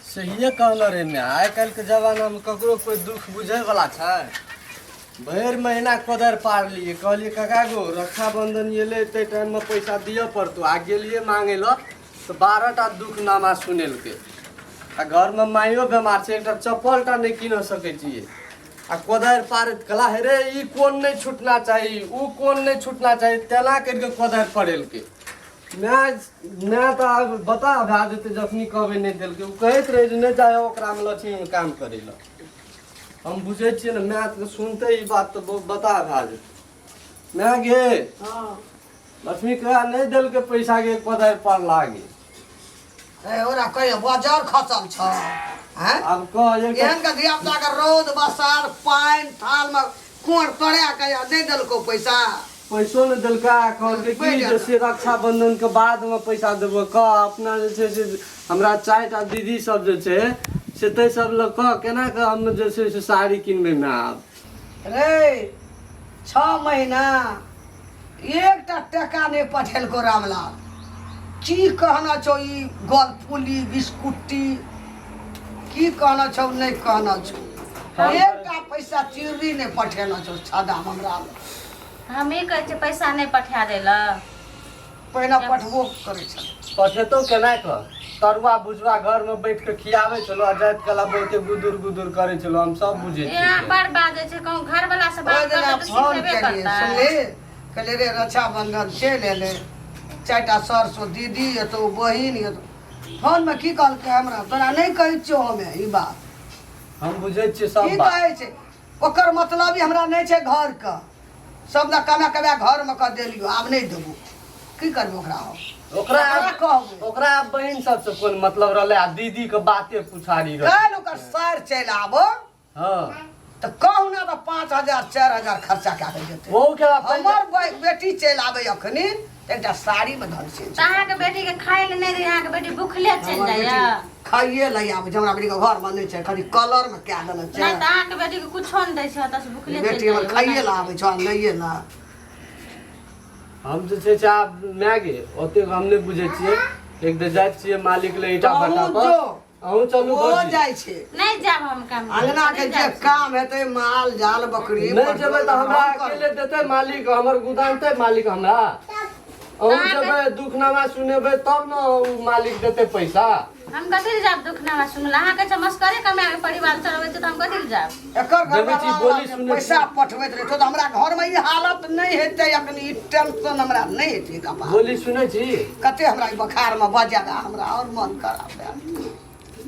सहिए कहलो रे माय, आइ काल्हिके जमानामे ककरो कोइ दुख बुझैवला छै? भरि महीना कोदारि पारलियै, कहलियै काका गो रक्षाबंधन एलै ताहि टाइममे पैसा दिअ पड़तौ। आ गेलियै मांगै लए तऽ 12 टा दुखनामा सुनेलकै। आ घरमे माइयो बेमार छै, एकटा चप्पल टा नहि कीन सकै छियै। आ कोदारि पारैत कला हे रे, ई कोन नहि छूटना चाही, ओ कोन नहि छूटना चाही, तेना करि कऽ कोदारि पड़ेलकै। माय माय तऽ आब बता भए जेतै जखनी कहबै। नहि देलकै। ओ कहैत रहै जे नहि जाइ ओकरामे लक्ष्मीमे काम करै लए। हम बुझै छियै ने, माय तऽ सुनतै ई बात तऽ बहुत बता भए जेतै। माय गे। हँ। लक्ष्मी कहा नहि देलकै पैसा के कोदारि पर लागे। ए ओरा कहियो बजर खसल छ हैं? आब कह एक। एहन के धिया पुता के रौद बसार पानि थाल में कोर तोड़ा के आ नहि देलको पैसा। पैसो नहि देलकै आ कहलकै कि जे से रक्षाबंधन के बाद में पैसा देबो। कह अपना जे छै से हमरा 4 टा दीदी सब जे छै से ताहि सब लऽ कऽ केना कऽ हम जे छै से साड़ी किनबै माय आब? रे, 6 महीना एकटा टका नहि पठेलको रामलाल। की कहना छौ ई गलफुली बिस्कुटी? की कहना छौ, नहि कहना छौ? एकटा पैसा चिर्री नहि पठेना छौ छादा हमरा लग। हमही कहै छियै पैसा नहि पठा दै लए। पहिने पठबो करै छलै। पठेतौ केना कऽ? तरुआ भुजवा घरमे बैठ कऽ खियाबै छलौ आ जाइत कला बहुते गुदुर गुदुर करै छलौ। हम सब बुझै यहाँ छियै। बड़ बाजै छै। कहूँ घरवला से ओहि बात दिना करतै तऽ फोन सिखेबे केलियै। करतै। सुनली, कहलियै रे रक्षाबंधन चलि एलै, 4 टा सरसो दीदी एतौ, बहिन एतौ। फोनमे की कहलकै हमरा? तोरा नहि कहै छियौ हमे ई बात। हम बुझै छियै सब की बात। कहै छै ओकर मतलब ई हमरा नहि छै। घरके सब ने कमा कमा घरमे कऽ देलियौ, आब नहि देबो। की करबै ओकरा हम? ओकरा ओकरा कहबै। ओकरा आब बहिन सबसँ कोन मतलब रहलै आ दीदी के बाते पुछारी रहलै। काल्हि ओकर सर चलि आबो तऽ कहुना तऽ 5,000 4,000 खर्चा कए कऽ जेतै। ओहू के बाद हमर बेटी चलि आबै अखनी तऽ एकटा साड़ीमे धन से तऽ अहाँके बेटीके खाय लए नहि दैया, अहाँके बेटी भुखले चलि जाइया। खाइए लए आबै छै। हमरा बेटीके घरमे नहि छै, खाली कलरमे कए देने छै। नहि तऽ अहाँके बेटीके कुछो नहि दै छै, ओतऽ से भुखले चलि बेटी हमर जाइया। खाइए लए आबै छौ लैए लए। हम जे छै से आब माय गे ओतेक हम नहि बुझै छियै। एक बेर जाइ छियै मालिक ले ईटा अहूँ भट्टा पर। जो। अहूँ चलू। ओ भौजी। जाइ छै। नहि जायब हम काम। अंगना के जे काम हेतै, माल जाल बकरी नहि जेबै तऽ हमरा हम करबै। अकेले देतै मालिक? हमर गुदानतै मालिक हमरा? अहूँ जेबै, दुखनामा सुनेबै तब ने ओ मालिक देतै पैसा। हम कथी लए जायब दुखनामा सुनल? अहाँके छै मस्करे कमा के परिवार चलबै छै तऽ हम कथी लए जायब? एकर घर देखै छी, बोली सुनै छी। पैसा पठबैत रहै तऽ हमरा घरमे ई हालत नहि हेतै। अखन ई टेंशन हमरा नहि हेतै कपार। बोली सुनै छी। कते हमरा ई बोखारमे बजेगा, हमरा आओर मन खराब भए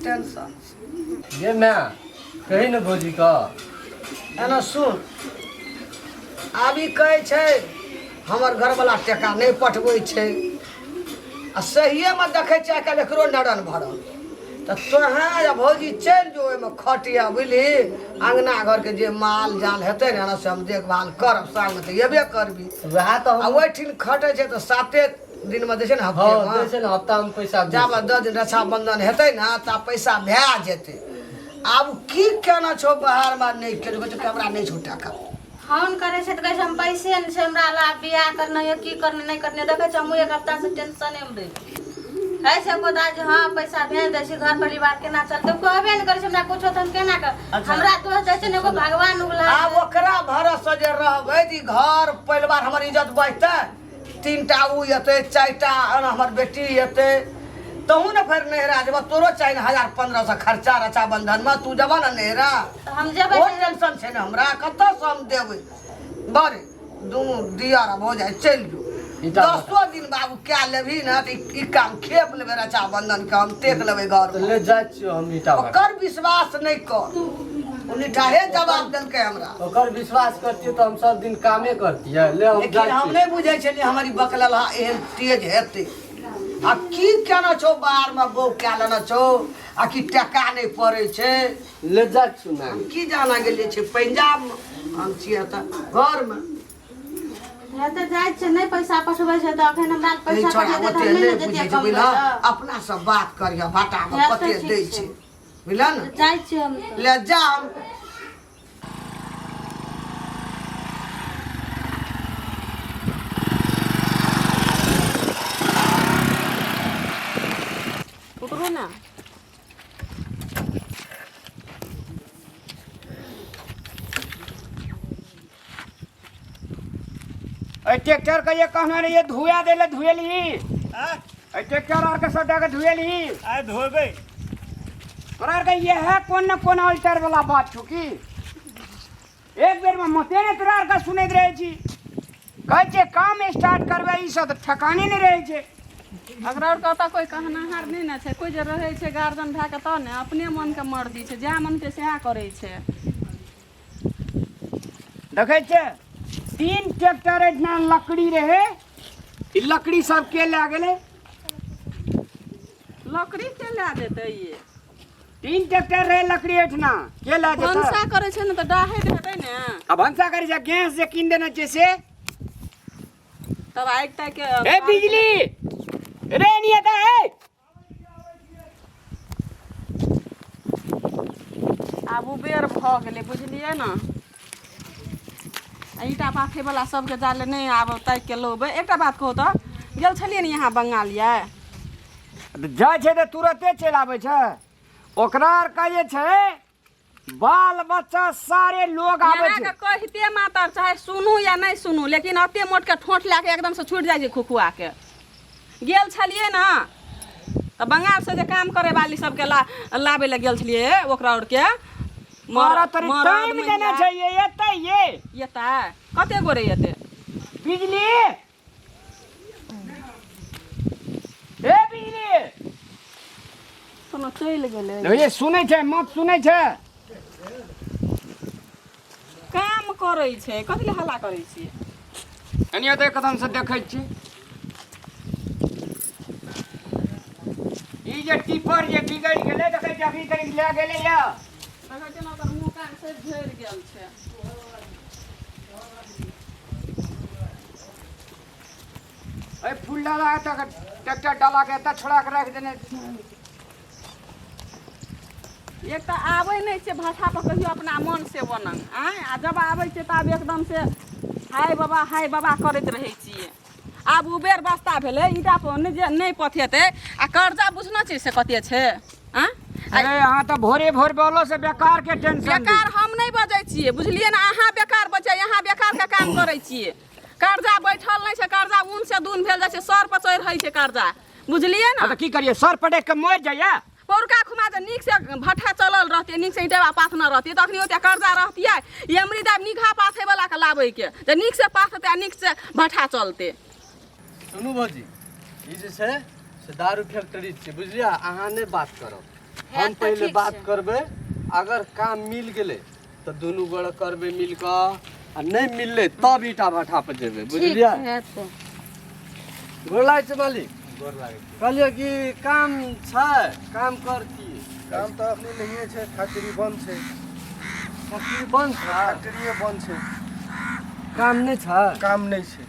टेंशन। ये माय, कही ने भौजी कऽ। एना सुन, आब ई कहै छै हमर घरवला टका नहि पठबै छै आ सहिएमे देखै छियै आइ काल्हि एकरो नरन भरल। तऽ तोहेँ आ भौजी चलि जो ओहिमे खटिया, बुझली? अङ्गना घरके जे माल जाल हेतै ने से हम देखभाल करब, संगमे तऽ एबे करबी। वएह तऽ आ हम ओहिठिन खटै छै तऽ 7 दिनमे दै छै ने? हँ। हफ्तेमे। दै छै ने, हफ्तामे पैसा दै जाबे छै। 10 दिन रक्षाबंधन हेतै ने तऽ पैसा भए जेतै। आब की केना छौ बाहरमे नहि केलको छै, हमरा नहि छौ टाका। फोन करै छै तऽ कहै छै हम पैसे नहि छै हमरा लग, बियाह करना यऽ, की करना नहि करना। देखै छै, हमहूँ एक हफ्ता से टेंशने मे रहै छी। है छै गोदा जे हँ पैसा भेज दै छै, घर परिवार केना चलतै? कहबे नहि करै छै हमरा कुछो तऽ हम केना कर? हमरा दोष दै छै ने एगो भगवान उगला। आब ओकरा भरोसे जे रहबै तऽ ई घर परिवार हमर इज्जत बचतै? 3 टा ओ एतै, 4 टा हमर बेटी एतै, तहू ने फेर नहिरा जेबह, तोरो चाही ने 1000-1500 खर्चा रक्षाबंधनमे। तू जेबह ने नहिरा? तऽ हम जेबै। ओ टेंशन छै ने हमरा, कतऽसँ हम देबै? बड़े दुनू दियर भऽ जाइ, चलि जो। ईटा 10 दिन बाबू कए लेबही ने तऽ ई काम खेप लेबै, रक्षाबंधन के हम टेक लेबै घर। तऽ ले जाइ छियौ हम ईटा भट्टा। ओकर विश्वास नहि कर, ओ निठाहे जवाब देलकै हमरा। ओकर विश्वास करतियै तऽ हम सब दिन कामे करतियै। ले हम लेकिन जाइ हम छी। नहि बुझै छलियै हमर ई बकललहा एहन तेज हेतै। आ की केना छौ, बाहरमे बहू कए लेने छौ आ कि टका नहि पड़ै छै? ले जाइ छियौ माय। हम की जाना गेलियै छै पंजाबमे, हम छियै तऽ घरमे। हे तऽ जाइ छै, नहि पैसा पठबै छै तऽ अखन हमरा नहीं पैसा छोड़ा पठेतै तऽ ओते हम नहि नहि ने बुझै जतियै छै। कमबै बुझल लए। अपना सब बात करिह, भाटामे हे तऽ कते ठीक दै छै। छै, बुझल ने? जाइ छियै हम तऽ। ले जा हम। उतरू ने। एहि ट्रैक्टर के ये कहने रहिए धुआ दे ले धुएली। एहि ट्रैक्टर आर के सबटा के धुएली। आइ धोबै। तोरा आर के इएह कोन न कोन अल्टर वाला बात छौ की? एक बेर में मते ने तोरा आर के सुनैत रहै छी। कहै छियै काम स्टार्ट करबै, ई सब तऽ ठकाने नहि रहै छै। एकरा आरके ओतऽ कोइ कहनाहार नहि ने छै, कोइ जे रहै छै गार्जियन भए कऽ तब ने, अपने मनके मर्जी छै, जएह मन छै सएह करै छै। देखै छियै 3 ट्रैक्टर एहिठिना लकड़ी रहै, ई लकड़ी सब के लए गेलै? लकड़ी के लए जेतै? ये 3 ट्रैक्टर रहे लकड़ी एहिठिना, के लए जेतै? भनसा करै छै ने तऽ डाहैत हेतै ने। आ भनसा करै छै, गैस जे कीन देने छियै से। तब आगि तागि के। ए बिजली रे नहीं आता है। आब उबेर भऽ गेलै, बुझलियै ने? आ ईंटा पाथैवला सबके जाले नहि आब ताकि के लौबै। एकटा बात कहू तऽ, गेल छलियै ने यहाँ बंगाल यै? जाइ छै तऽ तुरते चलि आबै छै। ओकरा आर के जे छै बाल बच्चा सारे लोग आबै छै। अहाँके कहिते मातर, चाहे सुनू या नहि सुनू, लेकिन एते मोट के ठोंठ लए के एकदम से छूटि जाइ छै खुखुआ के। गेल छलियै ने तऽ बंगाल से जे काम करे वाली सबके लाबै लए गेल छलियै ओकरा आरके। मारा तोरी मरद टाइम देने महिला। छै ये एतै ये। एतै कते गोरे एतै? बिजली ए बिजली। कोनो चलि गेलै। देखिए सुनै छै, मत सुनै छै। काम करै छै, कथी लए हल्ला करै छियै? एनियो तऽ एकदम से देखै छी ई जे टिपर जे बिगड़ि गेलै, देखै छी अखनी तक लए गेलै या। देखै छियै ने, ओकर मुँह कान सब झड़ि गेल छै। एहि फूल डाला एतऽ ट्रैक्टर डाला के एतऽ छोड़ा के राखि देने। एक तऽ आबै नहि छै भाषा पर कहियो अपना मन से बनल आँय, आ जब आबै छै तब एकदम से हाय बाबा हाय बाबा करैत रहै छियै। आब उबेर बस्ता भेलै, ईटा पर नहि जे नहि पथेतै आ कर्जा बुझना छै से कते छै आँय? अरे अहाँ तऽ भोरे भोर बोलो से बेकार के टेंशन। बेकार हम नहि बजै छियै, बुझलियै ने? अहाँ बेकार बजै, अहाँ बेकार के काम करै छियै। कर्जा बैठल नहि छै, कर्जा ऊन से दून भेल जाइ छै, सर पर चढ़ि रहै छै कर्जा, बुझलियै ने? तऽ की करियै, सर पटकि के मरि जाइया? पौरका खुमा जे नीक से भट्ठा चलल रहतियै, नीक से ईंटवा पाथने रहतियै, तऽ अखनी ओते कर्जा रहतियै? एमरी दाब निघा पाथै वाला के लाबै के जे नीक से पाथतै आ नीक से भट्ठा चलतै। सुनू भौजी, ई जे छै से दारू फैक्ट्री छै, बुझलियै? अहाँ नहि बात करब, हम तऽ पहिले ठीक बात छै। करबै। अगर काम मिल गेलै तऽ दुनू गोरे करबै मिल कऽ, आ नहि मिललै तब ईटा भट्ठा पर जेबै, ठीक बुझलियै? हेतै। गोर लागै छै मालिक। गोर लागै छै। कहलियै कि काम छै, काम करती? काम तऽ अखनी नहिए छै, फैक्ट्री बंद छै। फैक्ट्री बंद छै? फैक्ट्रिए बंद छै। काम नहि छै? काम नहि छै।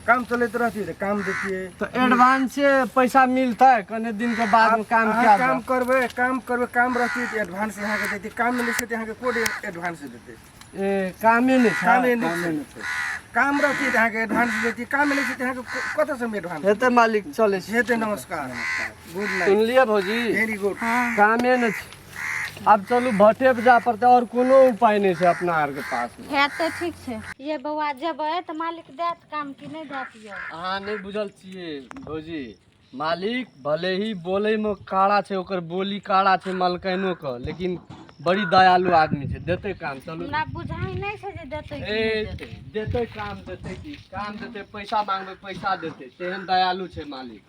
काम चलैत रहतियै तऽ काम दैतियै। तऽ एडवांसे पैसा मिलतै कने दिन के बाद में काम अहाँ क्या काम करबै, काम करबै, काम रहतियै तऽ एडवांस अहाँके दैतियै। काम नहि छै तऽ अहाँके कोन एडवांस देतै? ए कामे नहि छै। कामे नहि छै। काम रहतियै तऽ अहाँके एडवांस दैतियै, काम नहि छै तऽ अहाँके कतऽसँ हम एडवांस हेतै मालिक, चलै छी। हेतै। नमस्कार, गुड नाइट। सुनलियै भौजी? Very good. कामे नहि छै, आब चलू भट्टे पर जाय पड़तै, और कोनो उपाय नहि छै अपना आरके पास मे। हेतै, ठीक छै। ये बौआ, जेबै तऽ मालिक देत काम कि नहि देत यौ? अहाँ नहि बुझल छियै भौजी, मालिक भले ही बोलैमे काड़ा छै, ओकर बोली काड़ा छै मलकाइनो के, लेकिन बड़ी दयालु आदमी छै, देतै काम, चलू। हमरा बुझाइ नहि छै जे देतै कि ए नहि देतै। देतै काम, देतै की काम देतै, पैसा मांगबै पैसा देतै, तेहन दयालु छै मालिक।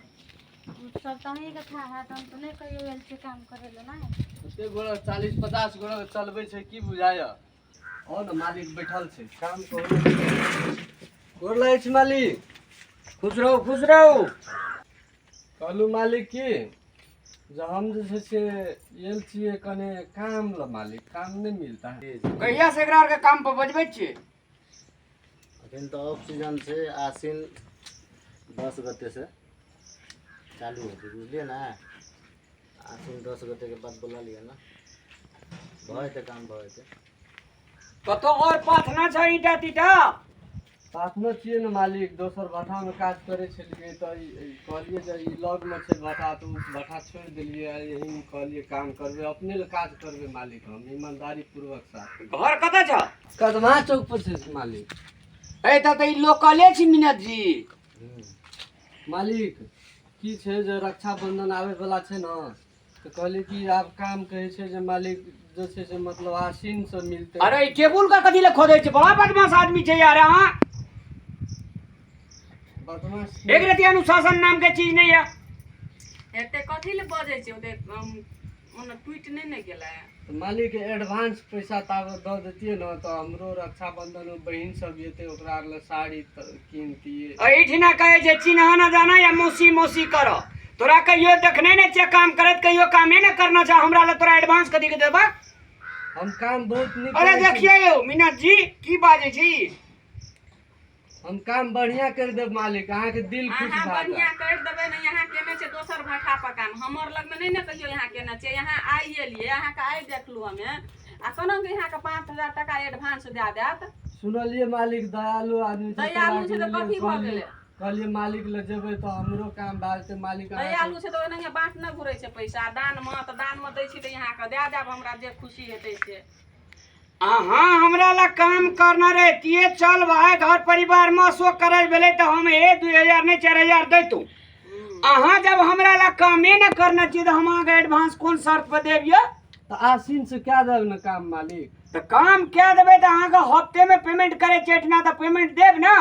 ओ सब तऽ अहीँके था हैत, हम तऽ नहि कहियो आयल छी काम करै लए ने। ओते गोरा 40-50 गोरा चलबै छै की बुझाय। आओ ने, मालिक बैठल छै, काम करू। गोर लागै छी मालिक। खुश रहू, खुश रहू। कहलू मालिक की जे हम जे छै से आयल छियै कने काम ल मालिक, काम नहि मिलता है। कहिया से एकरा आरके काम पर बजबै छियै? अखन तऽ ऑफ सीजन छै, आसिन 10 गते से चालू हेतै, बुझलियै ने? आसिन 10 गतेके बाद बोला लिअ ने, भऽ जेतै काम, भऽ जेतै। कतौ और पाथना छै ईटा तीटा? पाथनो छियै ने मालिक, दोसर भट्ठामे काज करै छलियै तऽ कहलियै जे ई लगमे छै भट्ठा, तऽ ओ भट्ठा छोड़ि देलियै आ यहीमे कहलियै काम करबै, अपने लए काज करबै मालिक, हम ईमानदारी पूर्वक साथ। घर कतऽ छौ? कदमा चौक पर छै मालिक। ए तऽ ई लोकले छी मिनत जी। मालिक की छै जे रक्षाबंधन आबै वाला छै ने, तऽ कहलियै कि आब काम कहै छै जे मालिक जे छै से मतलब आसीन से मिलतै। अरे ई टेबुल के कथी लए खोदै छै? बड़ा बदमाश आदमी छै यार अहाँ। बदमाश एक रति अनुशासन नाम के चीज नहीं है। एते कथी लए बजै छै? ओते ओना टूटि नहि ने गेलै। तऽ मालिक एडवांस पैसा ताबे दऽ देतियै ने तऽ हमरो रक्षाबंधन मे बहिन सब एतै, ओकरा आर लए साड़ी कीनतियै। एहिठिना कहै छै चिन्ह न जाना या मौसी मौसी कर। तोरा कहियो देखने नहि छियै काम करैत, कहियो कामे नहि करना छै। हमरा लए तोरा एडवांस कथी के देबा? हम काम बहुत नीक अरे करै छी। देखियै यौ मीना जी की बाजै छी। हम काम बढ़िया करि देब मालिक, अहाँके दिल खुश अहाँ भए बढ़िआँ जायत। करि देबै ने। यहाँ केने छै दोसर भाषा पर काम, हमर लगमे नहि ने कहियो यहाँ केने छै। यहाँ आइ एलियै, अहाँके आइ देखलहुँ हमे, आ कोना के अहाँके 5000 टाका एडवांस दए देत? सुनलियै मालिक दयालु आदमी छै। दयालु छै तऽ कथी भऽ गेलै? कहलियै मालिक लग जेबै तऽ हमरो काम भए जेतै मालिक। अहाँके दयालु छै तऽ ओनाहिये बाट नहि घुरै छै पैसा दानमे। तऽ दानमे दै छी तऽ अहाँके दए देब, हमरा जे खुशी हेतै से। अहाँ हमरा ला काम करना रहतिये, चल भाई घर परिवार में शोक करे भेलै तऽ हम हे 2000 नहि 4000 दैतू। अहाँ जब हमरा ला कामे न करना चाहिए तऽ हम अहाँके एडवांस कोन शर्त पर देब यौ? तऽ आसीन से कए देब ने काम मालिक। तऽ काम कए देबै तऽ अहाँके हफ्ते में पेमेंट करै छियै एहिठिना, तऽ पेमेंट देब ने?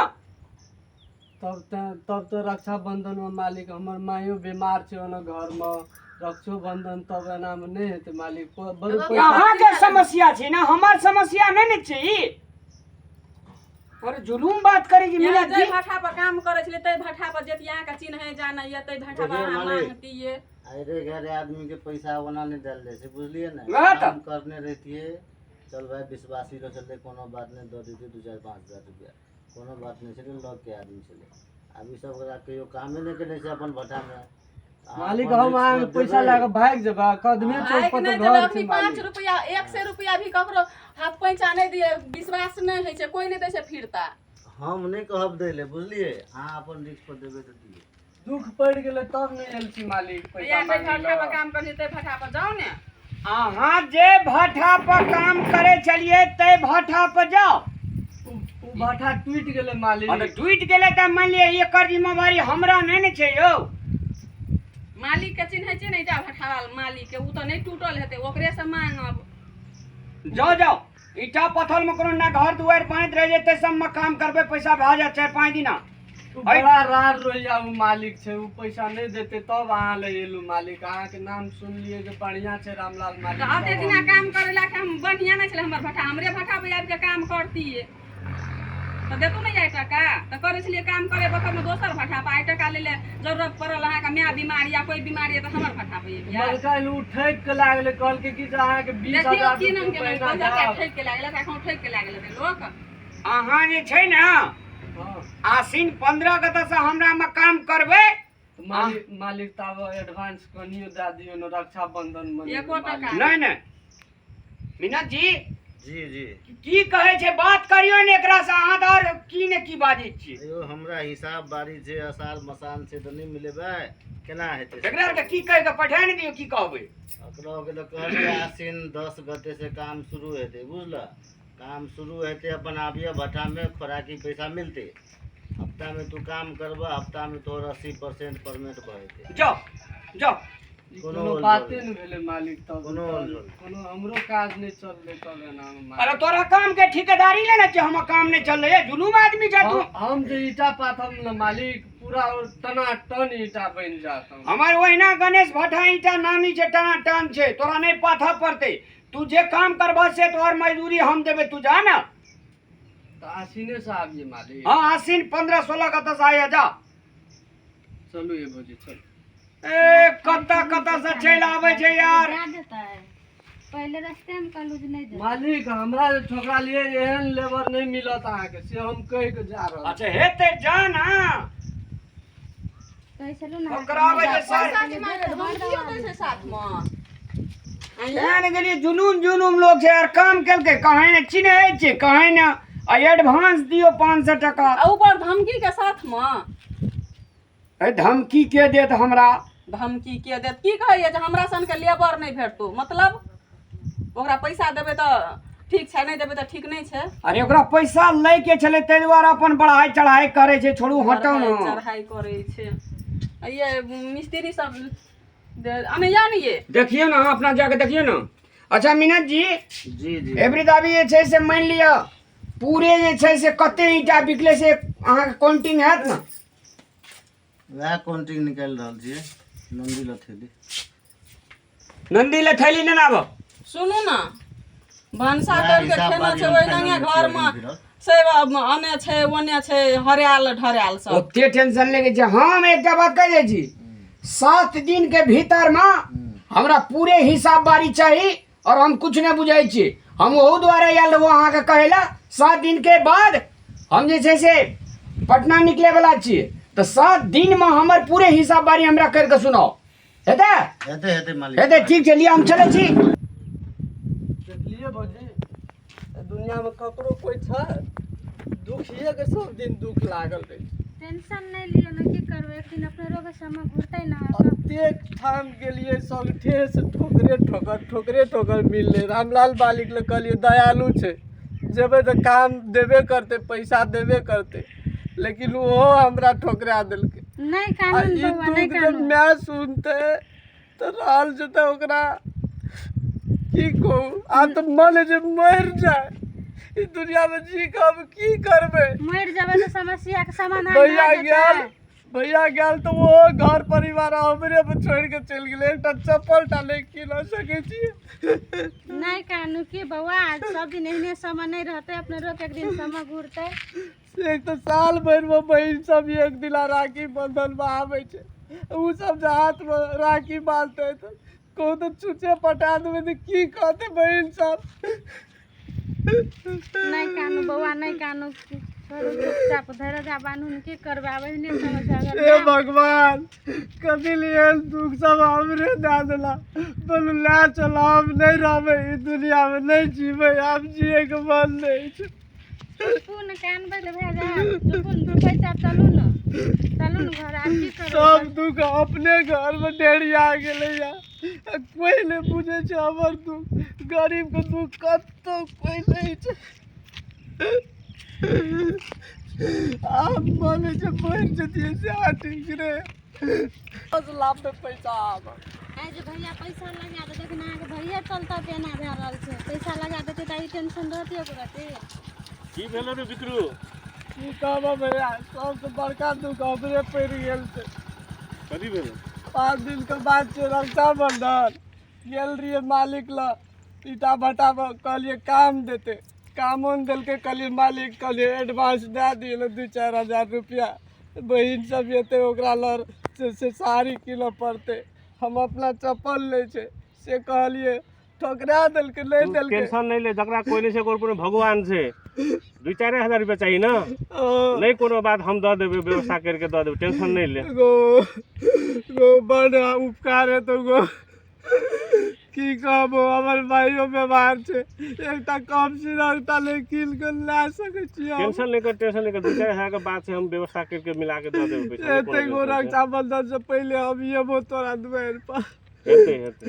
तब तऽ रक्षाबंधन मे मालिक हमर माइयो बीमार छै ओना घर मे, रक्षोबंधन तब एना मे नहि हेतै मालिक। बड़ पैसा अहाँके समस्या छै ने, हमर समस्या नहि ने छै ई। अरे जुलूम बात करै छी यहाँ मीना जाहि जी। भाषा पर काम करै छलै ताहि भाषा पर जेतियै, अहाँके चिन्है जानैए ताहि भाषा पर देखियौ अहाँ मालिक। मांगतियै। अरे घरे आदमी के पैसा ओना नहीं डाल जाइ छै, बुझलियै ने? वएह तऽ। काम करने रहितियै, चल भाई विश्वासी रह चलते, कोनो बात नहीं, दऽ देतियै 2-4-5 हजार रुपया, कोनो बात नहीं छलै, लग के आदमी छलै। आब ई सब ओकरा कहियो कामे नहि केने छै अपन भट्ठामे। मालिक अपन हम रिस्क अहाँके पर पैसा देबै। लए कऽ भागि जेबै? कदमे चौक भागि पर नहि तऽ जेबै। घर अखनी छै 5 मालिक। रुपया 100 रुपया भी ककरो हाथ पैंचा नहि दिए, विश्वास नहि होइ छै, कोइ नहि दै छै फिरता। हम नहि कहब दै लए, बुझलियै? अहाँ अपन रिस्क पर देबै तऽ दियौ। दुख पड़ि गेलै तब नहि आयल छी मालिक पैसा यहाँ जाहि मांगै भाषा पर लए। काम करै छै ताहि भाषा पर जाउ ने। अहाँ जे भाठा पर काम करै छलियै ताहि भाठा पर जाउ। उ भाठा टूटि गेलै मालिक। हँ तऽ टूटि गेलै तऽ मानि लिअ एकर जिम्मेवारी हमरा नहि ने छै यौ। मालिक के चिन्है छियै ने ईटा भट्ठा मालिक के? ओ तऽ नहि टूटल हेतै, ओकरे से मांगब। जाउ जाउ, ईटा पत्थर में कोनो ना घर दुआरि बनैत रह जेतै, सबमे काम करबै, पैसा भए जायत 4-5 दिना। उ बड़ा रार रोइया उ मालिक छै, उ पैसा नहि देतै तब अहाँ लग एलू मालिक। अहाँके नाम सुनलियै जे बढ़िआँ छै रामलाल मालिक। तऽ अते तब दिना हम काम करै ला हम बढ़िआँ नहि छलै हमर भट्ठा? हमरे भट्ठा पर आबि कऽ काम करतियै तऽ देतू ने आइ टका। तऽ करै छलियै काम करै बखतमे दोसर भट्ठा पर, आइ टका लै लए जरूरत पड़ल अहाँके, माय बीमारी या कोइ बीमारी तऽ हमर भट्ठा पर एलियै? मलकाइन उ ठकि के लागलै, कहलकै कि जे अहाँके बीस देखियौ हजार की नाम रुपया के महीना पैसा देब। ठकि के लागल, एखन ठकि के लागल हेतै लोक। अहाँ जे छै ने हँ। आसिन 15 के से हमरा मे काम करबै। मालिक मालिक ताब एडवांस कनियो दए दियौ ने, रक्षाबंधन मनेबै एको मालिक। टका। नहि नहि मीना जी। जी जी। की कहै छै, बात करियौ ने एकरा से। अहाँ तऽ आओर की ने की बाजै छियै। यौ हमरा हिसाब बारी छै, असार मसान छै, तऽ नहि मिलेबै केना हेतै? एकरा आरके की कहि कऽ पठा ने दियौ, की कहबै? एकरा के तऽ कहलियै आसिन 10 गते से काम शुरू हेतै, बुझल? काम शुरू हेतै, अपन आबियऽ भट्ठामे, खोराकी पैसा मिलतै। हफ्तामे तू काम करबह, हफ्तामे तोहर 80% पेमेंट भऽ जेतै। जाउ जाउ। ई कोनो कोनो होल बाते झोल नहि भेलै मालिक तब। कोनो होल झोल। कोनो हमरो काज नहि चललै तब एनामे अरे मालिक। तोरा काम के ठेकेदारी लेने छै, हमर काम नहि चललै। जुलूम आदमी छै तू। हम जे ईटा पाथम ने मालिक, पूरा और टनाटन ईटा बनि जात हम। हमर ओहिना गणेश भट्ठा ईटा नामी छै, टनाटन छै। तोरा नहि पाथऽ पड़तै, तू जे काम करबह से तोहर मजदूरी हम देबै, तू जा ने। तऽ आसिने से आबिये मालिक? हाँ, आसिन 15-16 कतऽ से आइए, जा। चलू ये भौजी, चलू। ए कतऽ कतऽ से चलि आबै छै यार। दए देतै, पहिले रस्तेमे कहलहुँ जे नहि देतै। मालिक हमरा जे ठोकरा लिए, एहन लेबर नहि मिलत अहाँके, से हम कहि के जा रहल छी। अच्छा हेतै, जा ना। कहै छलहुँ ने। ओकरा आबै छै सर। पैसा के मांगे धमकियो दै छै साथमे। एहन गेलियै जुलूम जुलूम लोक छै यार। काम केलकै कहीं ने चिन्है छै कहीं ने, आ एडवांस दियौ 500 टका। आ ऊपर धमकी के साथमे। ए धमकी के देत हमरा? धमकी के देत? की कहैया जे हमरा सनके लेबर नहि भेटतौ, मतलब ओकरा पैसा देबै तऽ ठीक छै, नहि देबै तऽ ठीक नहि छै। अरे ओकरा पैसा लै के छलै ताहि दुआरे अपन बढ़ाई चढ़ाई करै छै, छोड़ू हटाउ ने। चढ़ाई करै छै। आ ये मिस्त्री सब अनैया ने ये। देखियौ ने, अहाँ अपना जाके देखियौ ने। अच्छा मीनत जी। जी जी। एवरी दाबी जे छै से मानि लिअ पूरे जे छै से कते ईंटा बिकलै से अहाँके काउंटिंग हैत ने? वएह काउंटिंग निकालि रहल छियै। नन्दी लथेली, नन्दी ले थैली ने आबऽ। सुनू ने, भनसा वएह करके हिसाब खेना बारी छै, हम ओहिनाहे फाइनल घरमे छियै फिरल। से अने छै ओने छै, हरायल ढरायल सब। ओते टेंशन ले के छै। हम एकटा बात कहि दै छी, 7 दिन के भीतर में हमरा पूरे हिसाब बारी चाही और हम कुछ नहीं बुझै छी। हम ओहू दुआरे आयल रहू अहाँके कहै लए, 7 दिन के बाद हम जे छै से पटना निकले वाला छियै, तऽ 7 दिन में हमर पूरे हिसाब बारी हमरा करि कऽ सुनाउ, हेतै? हेतै हेतै मालिक। हेतै, ठीक छै, लिअ हम चलै छी। देखलिए भौजी, एहि दुनियामे ककरो कोइ छै? दुखिएके सब दिन दुख लागल रहै छै। टेंशन नहि लियौ ने, की करबै, एक दिन अपने रोके समय घुरतै ने। एतेक ठाम गेलियै, सगठे से ठोकरे ठोकर ठोकरे ठोकर मिललै। रामलाल मालिक लग कहलियै दयालु छै, जेबै तऽ काम देबे करतै, पैसा देबे करतै, लेकिन ओहो हमरा ठोकरा देलकै। नहि आ कानून ई बौआ, नहि दुख जब कानून। माय सुनतै तऽ रहल जेतै ओकरा की कहू, आब तऽ मन होइ छै मरि जाय, ई दुनियामे जी कऽ हम की करबै? मरि जेबै तऽ समस्याके समाधान भैया भए गेल जेतै? भैया गेल तऽ ओहो घर परिवार हमरे पर छोड़ि कऽ चलि गेलै, एकटा चप्पल टा नहि कीन सकै छियै। नहि कानू की बौआ, सब दिन एहने समय नहि रहतै, अपने रोक एक दिन समय घुरतै। एक तऽ साल भरिमे बहिन सब एक दिना राखी बंधनमे आबै छै, ओ सब जे हाथमे राखी बांधतै तऽ कहू तऽ छुच्छे पटा देबै तऽ की कहतै बहिन सब? नहि कानू बौआ, नहि कानू, छोड़ू, चुपचाप धैर्य बान्हू ने, की करबै आब, एहने समस्या अगर हे भगवान, कथी लिए एहन दुख सब हमरे दए देला? बोलू लए चल, हम नहि रहबै ई दुनियामे, नहि जीबै आब, जियैके मन नहि छै। चुपू ने, कानबै तऽ भए जायत? चुपू ने, चुपै चाप, चलू ने, चलू ने घर, आब की करबै? सब दुख अपने घरमे ढेरिया गेलैया, आ कोइ नहि बुझै छै हमर दुख। गरीबके दुख कतहु कोइ नहि छै। आब मन होइ छै मरि जतियै सएह ठीक रहै। 10 लाख पे पैसा आब आइ जे भैया पैसा लगा दे, देखिन अहाँके भैया चलता पे एना भए रहल छै। पैसा लगा देतै तऽ ई टेंशन रहतै एको रत्ती? की भेलो रे बिकरू? की कहबो भैया, सबसँ बड़का दुख हमरे पड़ि गेल छै। कथी भेलो? 5 दिनके बाद छै रक्षाबंधन। गेल रहियै मालिक लग ईटा भट्टापर, कहलियै काम देतै, कामो नहि देलकै। कहलियै मालिक, कहलियै एडवांस दए दियै ने 2-4 हजार रुपैआ, बहिन सब एतै, ओकरा लग से साड़ी कीनऽ पड़तै, हम अपना चप्पल लै छै, से कहलियै, ठोकरा देलकै, नहि तू देलकै। टेंशन नहीं ले, जकरा कोई नहीं छै ओकर कोनो भगवान छै। 2-4 हजार रुपया चाहिए ना? ओ, नहीं कोनो बात, हम दऽ देबै, व्यवस्था करके दऽ देबै, टेंशन नहीं ले। गो गो बड़ उपकार हेतौ गो, की कहबो, हमर भाइयो बीमार छै, एकटा कम सिरक नहि कीन कऽ लए सकै छियै हम। टेंशन नहीं कर, टेंशन नहीं कर, 2-4 हजार के बात छै, हम व्यवस्था करके मिला के दऽ देबै पैसा, नहि कोनो एते गो टेंशन छै। रक्षाबंधन से पहिले हम एबो तोरा दुआरि पर। हेतै हेतै।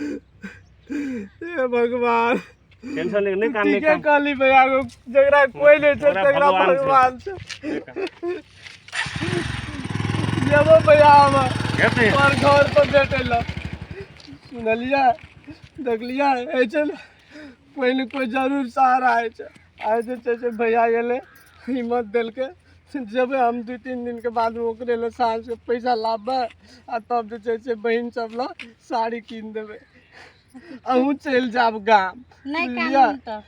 हे भगवान। टेंशन नहीं, नहीं काम नहीं ठीके काम कहली भैया गो, जकरा कोइ नहि छै ओकरा तकरा भगवान छै। भगवान छै। जेबो भैया हम हेतै। तोहर घर पर भेटै लए। सुनलियै, देखलियै, होइ छै ने कोइ ने कोइ जरूर सहारा होइ छै। आइ जे छै से भैया गेलै, हिम्मत देलकै। जेबै हम 2-3 दिनके बाद ओकरे लए साँझके पैसा लाबबै आ तब जे छै से बहिन सब लए साड़ी कीन देबै। अहूँ चलि जायब गाम। नहि बुझलियै? कानू तऽ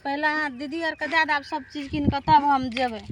पहिले अहाँ दीदी आरके दए देब सब चीज कीन कऽ, तब हम जेबै।